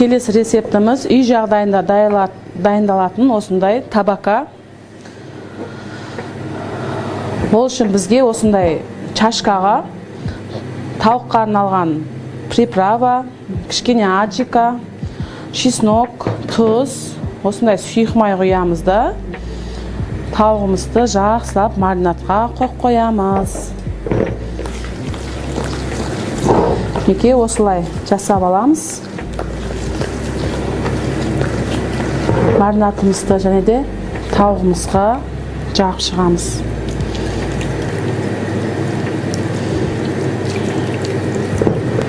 Келесі рецептіміз үй жағдайында дайындалатын осындай табака. Ол үшін бізге осындай чашкаға тауыққа арналған приправа, кішкене аджика, чеснок, тұз, осындай сұйық май құямыз да тауығымызды жақсылап маринадқа қойып қоямыз. Мінекей осылай жасап аламыз. Маринадымызды және де тауығымызға жағып шығамыз.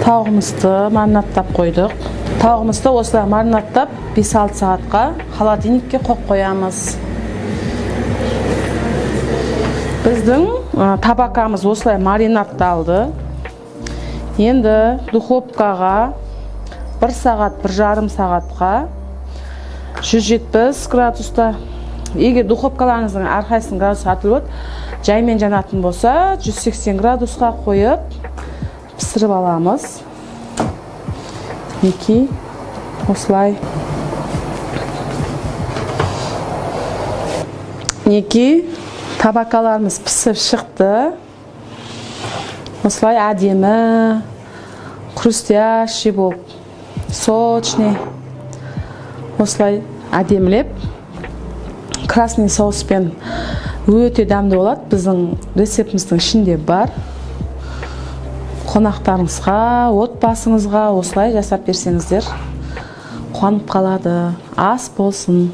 Тауығымызды маринадтап қойдық. Тауығымызды осылай маринадтап 5-6 сағатқа холодильникке қойып қоямыз. Біздің табакамыз осылай маринадталды. Енді духовкаға 1 сағат, 1,5 сағатқа 170 градуста. Егер духовкаларыңыздың әрқайсысының градусы әртүрлі болады, жаймен жанатын болса 180 градусқа қойып пісіріп аламыз. Мінекей осылай. Мінекей табакаларымыз пісіп шықты. Осылай әдемі, хрустящий болып, сочный. Осылай әдемілеп красный соуспен өте дәмді болады. Біздің рецептіміздің ішінде бар. Қонақтарыңызға, отбасыңызға осылай жасап берсеңіздер қуанып қалады. Ас болсын.